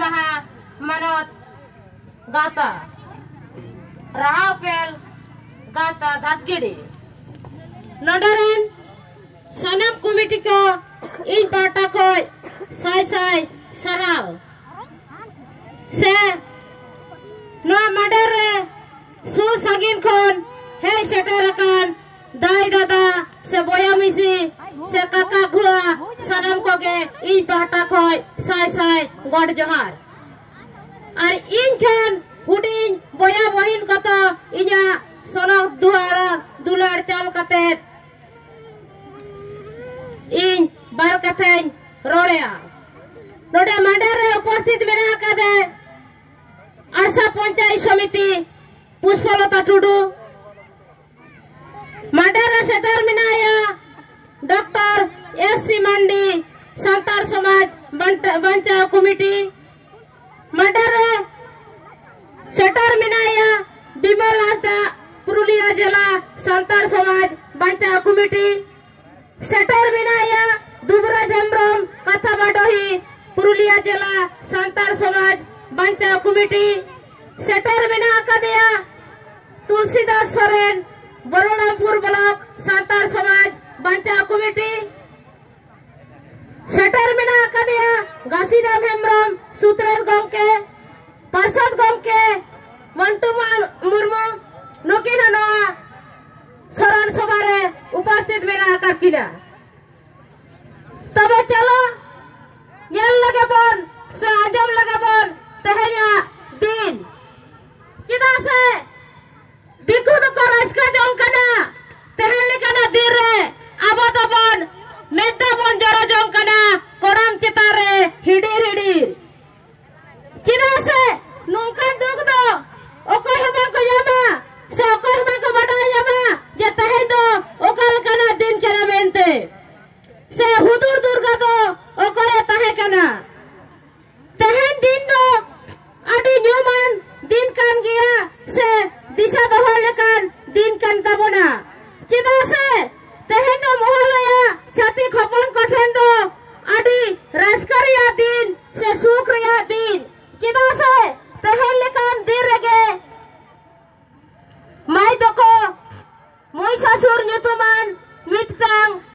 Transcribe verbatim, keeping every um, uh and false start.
ᱢᱟᱦᱟ ᱢᱟᱱᱚᱛ ᱜᱟᱶᱛᱟ, ᱨᱟᱦᱟᱣᱯᱮᱞ ᱜᱟᱶᱛᱟ ᱫᱷᱟᱛᱜᱤᱲᱤ, ᱱᱚᱰᱮ ᱨᱮᱱ ᱥᱟᱱᱟᱢ ᱠᱚᱢᱤᱴᱤ ᱠᱚ ᱤᱧ ᱯᱟᱦᱴᱟ ᱠᱷᱚᱱ ᱥᱟᱭ ᱥᱟᱭ ᱥᱟᱨᱦᱟᱣ᱾ ᱥᱮ ᱱᱚᱣᱟ ᱢᱟᱰᱮᱨ ᱨᱮ ᱥᱩᱨ ᱥᱟᱺᱜᱤᱧ ᱠᱷᱚᱱ ᱦᱮᱡ ᱥᱮᱴᱮᱨ ᱟᱠᱟᱱ ᱫᱟᱹᱭ ᱫᱟᱫᱟ ᱥᱮ ᱵᱚᱭᱦᱟ ᱢᱤᱥᱤ ᱥᱮ ᱠᱟᱠᱟ ᱠᱷᱩᱲᱟ, ᱥᱟᱱᱟᱢ ᱠᱚᱜᱮ ᱤᱧ ᱯᱟᱦᱴᱟ ᱠᱷᱚᱱ ᱥᱟᱭ ᱥᱟᱭ ᱜᱚᱰ ᱡᱚᱦᱟᱨ᱾ ᱟᱨ ᱤᱧ ᱠᱷᱚᱱ ᱦᱩᱰᱤᱧ ᱵᱚᱭᱦᱟ ᱵᱚᱦᱤᱱ ᱠᱚᱫᱚ ᱤᱧᱟᱹᱜ ᱥᱚᱱᱚᱛ ᱫᱩᱣᱟᱲ ᱫᱩᱞᱟᱹᱲ ᱪᱟᱞ ᱠᱟᱛᱮ ᱤᱧ ᱵᱟᱨ ᱠᱟᱛᱷᱟᱧ ᱨᱚᱲᱮᱜᱼᱟ᱾ ᱱᱚᱰᱮ ᱢᱟᱰᱮᱨ ᱨᱮ ᱩᱯᱚᱥᱛᱷᱤᱛ ᱢᱮᱱᱟᱜ ᱟᱠᱟᱫᱮ ᱟᱲᱥᱟ ᱯᱚᱧᱪᱟᱭᱮᱛ ᱥᱚᱢᱤᱛᱤ ᱯᱩᱥᱯᱚᱞᱚᱛᱟ ᱴᱩᱰᱩ, ᱢᱟᱰᱮᱨ ᱨᱮ ᱥᱮᱴᱮᱨ ᱢᱮᱱᱟᱭᱟ ᱰᱚᱠᱴᱚᱨ ᱮᱥ ᱥᱤ ᱢᱟᱱᱰᱤ, ᱥᱟᱱᱛᱟᱲ ᱥᱚᱢᱟᱡᱽ ᱵᱟᱧᱴᱟ-, ᱵᱟᱧᱪᱟᱣ ᱠᱚᱢᱤᱴᱤ, ᱢᱟᱰᱮᱨ ᱨᱮ ᱥᱮᱴᱮᱨ ᱢᱮᱱᱟᱭᱟ ᱵᱤᱢᱚᱞ ᱦᱟᱸᱥᱫᱟ, ᱯᱩᱨᱩᱞᱤᱭᱟᱹ ᱡᱮᱞᱟ ᱥᱟᱱᱛᱟᱲ ᱥᱚᱢᱟᱡᱽ ᱵᱟᱧᱪᱟᱣ ᱠᱚᱢᱤᱴᱤ, ᱥᱮᱴᱮᱨ ᱢᱮᱱᱟᱭᱟ ᱫᱩᱵᱨᱟᱡᱽ ᱦᱮᱢᱵᱨᱚᱢ, ᱠᱟᱛᱷᱟ ᱵᱟᱰᱚᱦᱤ, ᱯᱩᱨᱩᱞᱤᱭᱟᱹ ᱡᱮᱞᱟ ᱥᱟᱱᱛᱟᱲ ᱥᱚᱢᱟᱡᱽ ᱵᱟᱧᱪᱟᱣ ᱠᱚᱢᱤᱴᱤ, ᱥᱮᱴᱮᱨ ᱢᱮᱱᱟᱜ ᱟᱠᱟᱫᱮᱭᱟ ᱛᱩᱞᱥᱤᱫᱟᱥ ᱥᱚᱨᱮᱱ, ᱵᱚᱞᱚᱨᱟᱢᱯᱩᱨ ᱵᱞᱚᱠ ᱥᱟᱱᱛᱟᱲ ᱥᱚᱢᱟᱡᱽ ᱵᱟᱧᱪᱟᱣ ᱠᱚᱢᱤᱴᱤ, ᱥᱮᱴᱮᱨ ᱢᱮᱱᱟᱜ ᱟᱠᱟᱫᱮᱭᱟ ᱜᱟᱥᱤᱨᱟᱢ ᱦᱮᱢᱵᱨᱚᱢ, ᱥᱩᱛᱨᱮᱛ ᱜᱚᱢᱠᱮ, ᱯᱟᱨᱥᱟᱫ ᱜᱚᱢᱠᱮ, ᱢᱚᱱᱴᱩ ᱢᱟ-, ᱢᱩᱨᱢᱩ, ᱱᱩᱠᱤᱱ ᱦᱚᱸ ᱱᱚᱣᱟ ᱥᱚᱨᱚᱱ ᱥᱚᱵᱷᱟ ᱨᱮ ᱩᱯᱚᱥᱛᱷᱤᱛ ᱢᱮᱱᱟᱜ ᱟᱠᱟᱫ ᱠᱤᱱᱟ᱾ ᱛᱚᱵᱮ ᱪᱚᱞᱚ ᱧᱮᱞ ᱞᱮᱜᱮ ᱵᱚᱱ ᱥᱮ ᱟᱸᱡᱚᱢ